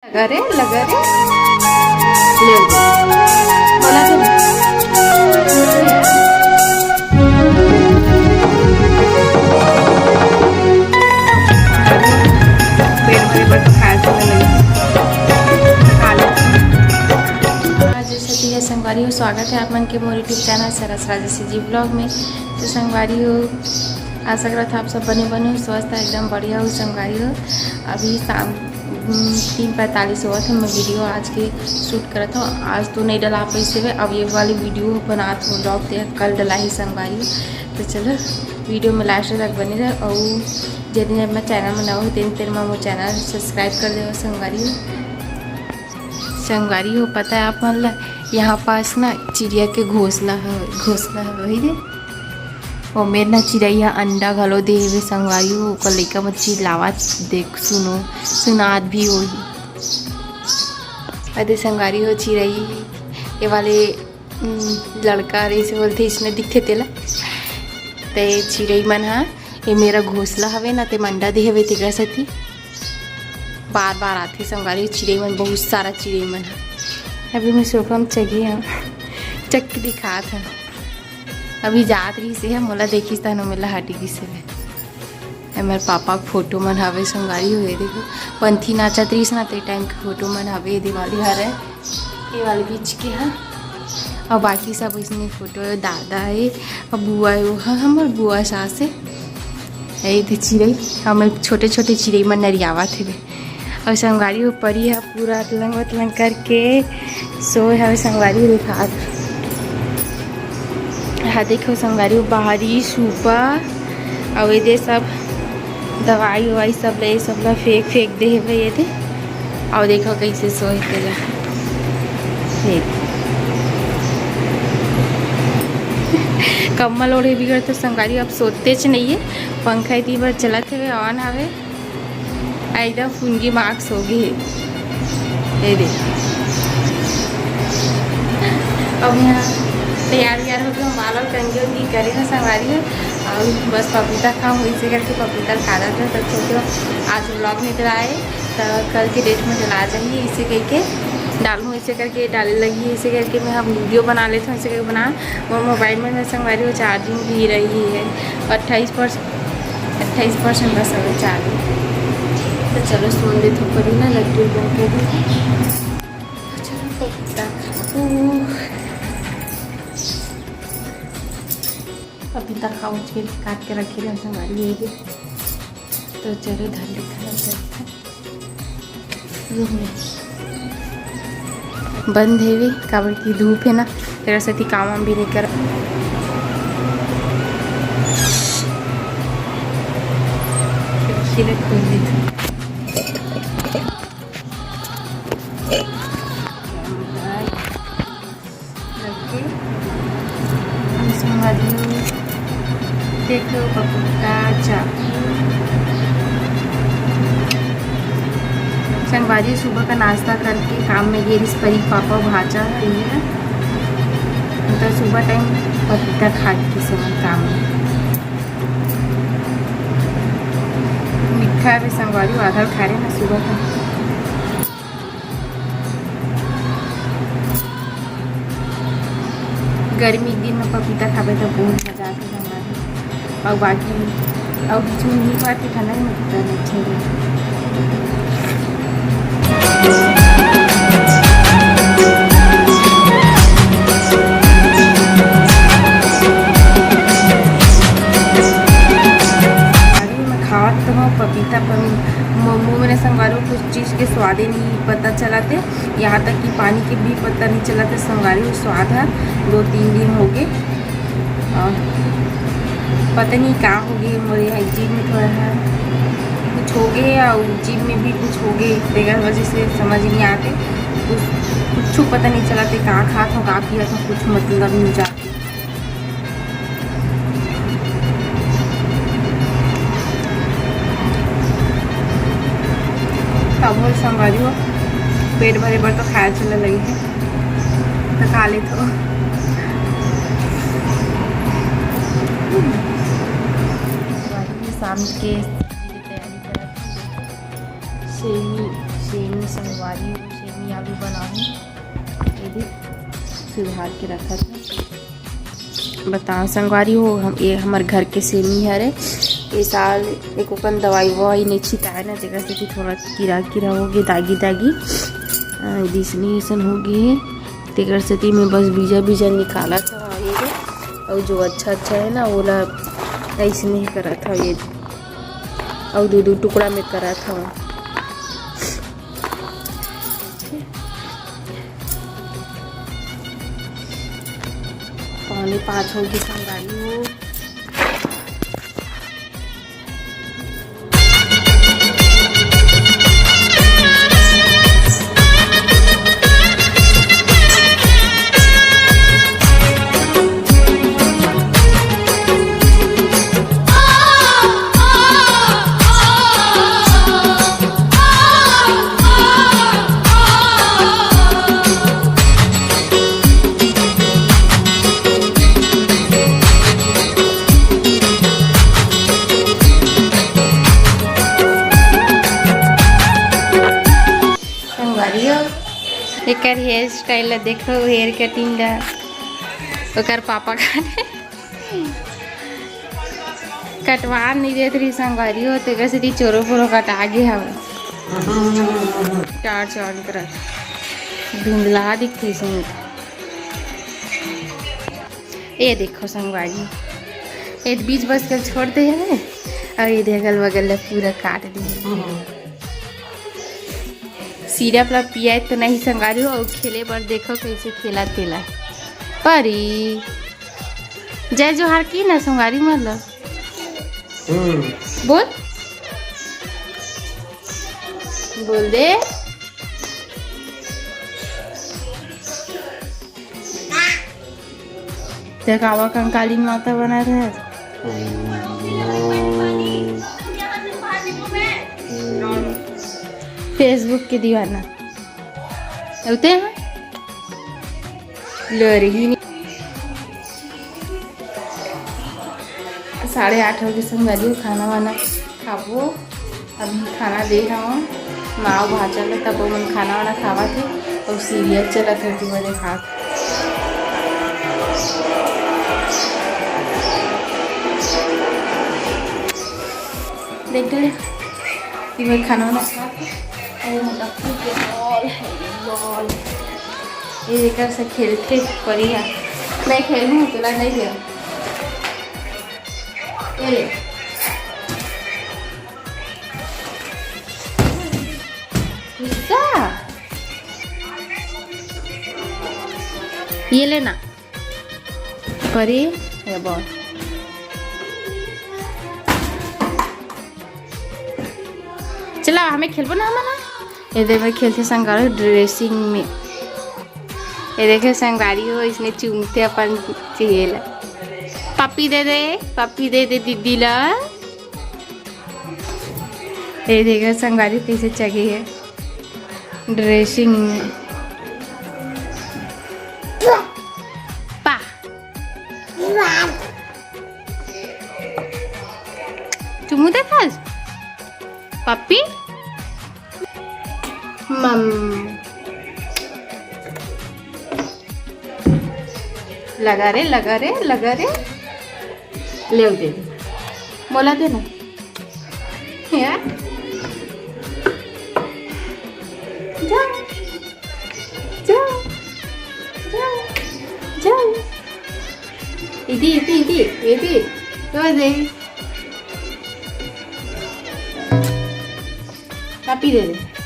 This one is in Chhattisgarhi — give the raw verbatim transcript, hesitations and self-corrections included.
अरे लगा रे, ले ले। बोला तो। पेट भरे बर तो खाए तो नहीं। खा ले। आज जैसे कि ये संगवारी हो, स्वागत है आप मन के मोर YouTube चैनल सरस राजेश जी ब्लॉग में। तो संगवारी हो, आशा करत आप सब बने बने हो, स्वस्थ है, एकदम बढ़िया हो संगवारी हो। अभी शाम, हम्म, तीन पैंतालीस होवत है, मैं वीडियो आज के शूट करत हूँ। आज तो नहीं डला पैसे हुए, अब ये वाली वीडियो बनात हूँ, ब्लॉग ते कल डला ही संगवारी हो। तो चलो वीडियो में लास्ट तक बने रहो, और यदि मैं चैनल में नवा हो, तेन तेन में वो चैनल सब्सक्राइब कर दे संगवारी हो। संगवारी हो, पता है आप मन ला, यहाँ पास ना चिड़िया के घोंसला है, घोंसला है वही दे। ओमेर ना चिरई ह अंडा घलो दे हवे संगवारी हो, ओकर लइका मन चिल्लावत देख सुनो, सुनात भी होही। अदे संगवारी हो चिरई, ये वाले, उम, लड़का रे से बोलथे, इसने दिखथे तेला। ते चिरई मन ह, ये मेरा घोंसला हवे ना, ते म अंडा दे हवे तेकरा सेती बार बार आथे संगवारी चिरई मन, बहुत सारा चिरई मन ह। अभी मैं सोफा में चघे हूँ, चघ के दिखात हूँ। अभी जात रहिस हे, मोला देखिस तहन मोला हट गिस हे। ए मेर पापा के फोटो मन हवे संगवारी हो, ये देखो, पंथी नाचत रहिस ना, ते टाइम के फोटो मन हवे, ये दिवाली हरे, ये वाले बीच के हा। और बाकी सब इसने फोटो हे, दादा हे, और बुआ हे, वो हा हमर बुआ सास हे। ये दे चिरई, हमर छोटे छोटे चिरई मन नरियावत हे। अउ संगवारी हो परी ह पूरा अतलंग वतलंग करके सोए हवे संगवारी हो, देखात। हा देखो संगवारी हो बाहरी सूपा अउ एदे सब दवाई ववाई सब ले सब ला फेंक फेंक दे हवे एदे। अउ देखो कैसे सोए तेला। देख। कम्बल ओढ़े बिगर तो संगवारी अब सोतेच नइये। पंखा इतनी बार चलत हवे, on हवे। एकदम फुनगी मास्क हो गई है। ये देख, अब यहाँ तैयार व्यार होके हम बाल वाल कंघी उंघी करे हैं संगवारी हो। और बस पपीता खाऊँ, इसे करके पपीता खा जाते हैं। तो सोचो आज व्लॉग नहीं डलाए, तो कल की डेट में डला जाएंगे, इसे कह के डालूँ, इसे करके डाले लगी, इसे करके मैं हम वीडियो बना लेते हैं, इसे करके बना। मोर मोबाइल में संगवारी हो चार्जिंग भी रही है, अट्ठाईस परसेंट, अट्ठाईस परसेंट बस अभी चालू। तो चलो सोन दे, थोड़ी ना लड्डू बन के दे। चलो पपीता खाओ। पपीता खाओ, उसके काट के रखे रहे संगवारी ये भी। तो चलो धर लेते हैं। बंद हेवे, काबर कि धूप हे ना, तेरा सेती काम वाम भी नहीं कर। खिड़की ला खोल देथे। संगवारी हो, देखो पपीता चाकू। संगवारी हो, सुबह का नाश्ता करके काम में गे रिस परी पापा भाजा है ये। तो सुबह टाइम पपीता खा के समय काम में। मीठा भी संगवारी हो, आधा खा रहे ना सुबह का। गर्मी के दिन में पपीता खाबे तो बहुत मजा आथे संगवारी। और बाकी और बीच में नहीं खाते खाना ही मत करना चाहिए। अभी मैं खावत तो हूँ पपीता, पर मो-, मुँह में संगवारी हो कुछ चीज़ के स्वादे नहीं पता चलाते। यहाँ तक कि पानी के भी पता नहीं चलाते संगवारी हो, स्वाद है दो तीन दिन हो गए। और पता नहीं का हो गए, मोरे यहाँ जीभ में थोड़ा है कुछ हो गए और जीभ में भी कुछ हो गए, तेकर वजह से समझ नहीं आते कुछ, कुछ पता नहीं चलाते का खात हो का पियत हो, कुछ मतलब नहीं जाते। तब हो संगवारी हो, पेट भरे बर तो खाए चले लगी है, तो खा ले तो। संगवारी हो, शाम के सब्जी की तैयारी करत हूँ। सेमी, सेमी संगवारी हो, सेमी आलू बनाहूँ। ये दे, सुधार के रखत हूँ। बताओ संगवारी हो, हम, ये हमर घर के सेमी हरे। ये साल एको कन दवाई ववाई नहीं छिताए ना, तेकर सेती थोड़ा कीरा कीरा हो गे, दागी दागी, अ, अइसने अइसन हो गे हे। तेकर सेती में बस बीजा बीजा निकालत हव ये दे, अउ जो अच्छा अच्छा है ना, ओला अइसने ही करत हव ये दे, अउ दू दू टुकड़ा में करत हव। पौने पाँच हो गे संगवारी हो। संगवारी हो, एकर हेयर स्टाइल ला देखो, हेयर कटिंग ला। ओकर पापा खाने कटवा नहीं देत रही संगवारी हो, तेकर सेती चोरो पोरो कटा गे हवे। टार चान कर धुंधला दिखथे इसमें। ये देखो संगवारी, एक बीच बस के छोड़ दे हवे, अउ ये दे अगल बगल ला पूरा काट दे हवे। सिरप ला पियाए तो नहीं संगवारी हो, अउ खेले बर देखो कैसे खेला तेला। परी, जय जोहार की ना संगवारी मन ला। हम्म। बोल, बोल दे। ते कावा कंकाली माता बना रहे। Facebook के दीवाना। उते हैं? लरही नहीं। साढ़े आठ हो गे संगवारी हो, खाना वाना खाबो। अभी खाना दे हवं, माँ भांचा ल, तब मन खाना वाना खावत हे, अउ सीरियल चलत हे, ओती बने खात। देख ले, इधर खाना वाना खात हे, अउ मोटा फूल के बॉल है, बॉल। ये एकर से खेलथे परी हा। मैं खेलूँ, तोला नहीं खेल। ये ले। गुस्सा। ये लेना। परी, ये बॉल। चला, हमें खेलबो ना, हमन ना। ये दे में खेलथे संगवारी ड्रेसिंग में। ये देखे संगवारी हो, इसने चूमथे अपन चेहरा ला। पप्पी दे दे, पप्पी दे दे दीदी ला। ये देखे संगवारी कैसे चघे हे ड्रेसिंग में। पा। चुमू दे खास। पप्पी। मम। लगा रे, लगा रे, लगा रे। ले दे दे। मोला दे ना। या? जा। जा। जा। जा। इदी, इदी, इदी, इदी। तो दे। पप्पी दे दे।